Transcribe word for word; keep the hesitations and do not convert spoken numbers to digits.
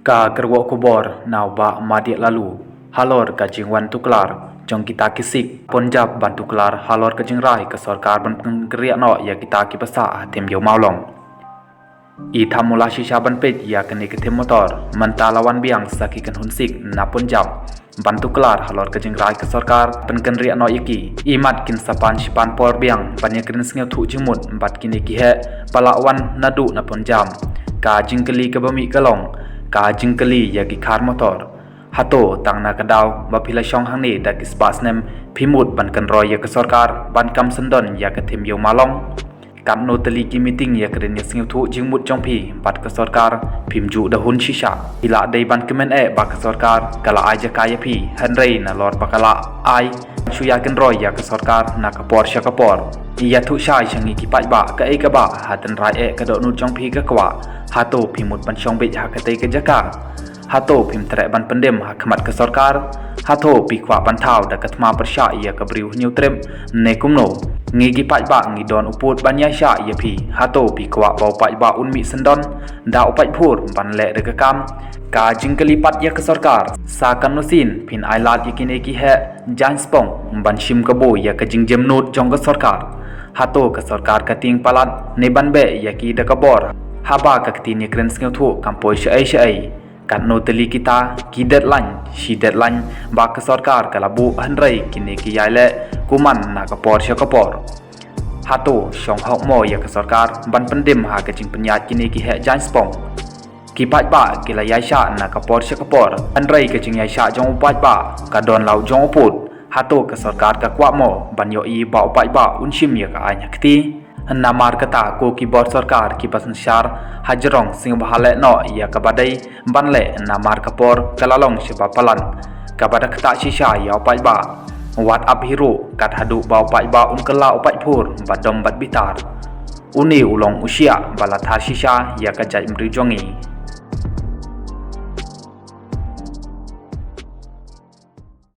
Ka kyrwoh khubor na u Bah Madiak Lalu halor ka jingwan tuklar jong kita ki Sikh Punjab ban tuklar halor ka jingrai ka sorkar ban pynkynriah noh ïa kita kiba sah ha thim ïew mawlong. I thamu la shisha ban peit ïa kane ka thim motor, mynta la wan biang sa ki kynhun Sikh na Punjab ban tuklar halor ka jingrai ka sorkar pynkynriah noh ïa ki. I mat kin sa pan shi pan por biang ban ïakren sngewthuh jingmut bad kine ki heh ba la wan naduh na Punjab. Ka jingkylli kaba mih ka long, ka jingkylli ïa ki khar motor. Hato tang na ka daw ba phi la shong hangne da ki spah snem phi mut ban kynroi ïa ka sorkar ban kam syndon ïa ka thim ïew mawlong? Katno tylli ki meeting ïakren ïasngewthuh jingmut jong phi bad ka sorkar, phim ju da hun shisha. Phi la dei ban kmen eh ba ka sorkar ka la ai jaka ïa phi, hynrei nalor ba ka la ai, shu ïakynroi ïa ka sorkar na ka por sha ka por. Ïathuh shai sha ngi ki paidbah, kaei kaba ha tynrai eh ka dohnud jong phi ka kwah? Hato phi mut ban shong beit ha katei ka jaka? Hato phim treh ban pyndem ha khmat ka sorkar? Hato phi kwah ban thaw da ka thma pyrshah ïa ka briew Hynñiewtrep ne kumno? Ngi ki paidbah ngi don u pud ban ïaishah ïa phi. Hato phi kwah ba u paidbah un mih syndon da u paidbhur ban leh da ka kam? Ka jingkylli pat ïa ka sorkar, sa katno sien phin ailad ïa kine ki heh jaiñspong ban shim kabu ïa ka jingjemnud jong ka sorkar? Hato ka sorkar ka tieng palat ne ban beh ïa ki da ka bor haba ka ktien ïakren sngewthuh kam poi shaei shaei? Katno tylli kita ki deadline shi deadline ba ka sorkar ka la buh, hynrei kine ki ïai leh kumno na ka por sha ka por? Hato shong hok mo ïa ka sorkar ban pyndem ha ka jingpynïaid kine ki heh jaiñspong? Ki paidbah ki la ïaishah na ka por sha ka por, hynrei ka jingïaishah jong u paidbah ka don la u jong u pud. Hato ka sorkar ka kwah mo ban ïohi ba u paidbah un shim ïa ka aiñ ha kti? Namar kata ko ki bor sorkar kiba synshar, hajrong sngewbha leh noh ïa kaba dei ban leh, namar ka por ka la long shibun palat kaba da ktah shisha ïa u paidbah. Wat ap hi ruh kat haduh ba u paidbah un kylla u paidbhur ba dom bad bitar. Une u long u shiah ba la thar shisha ïa ka jaitbynriew jong ngi.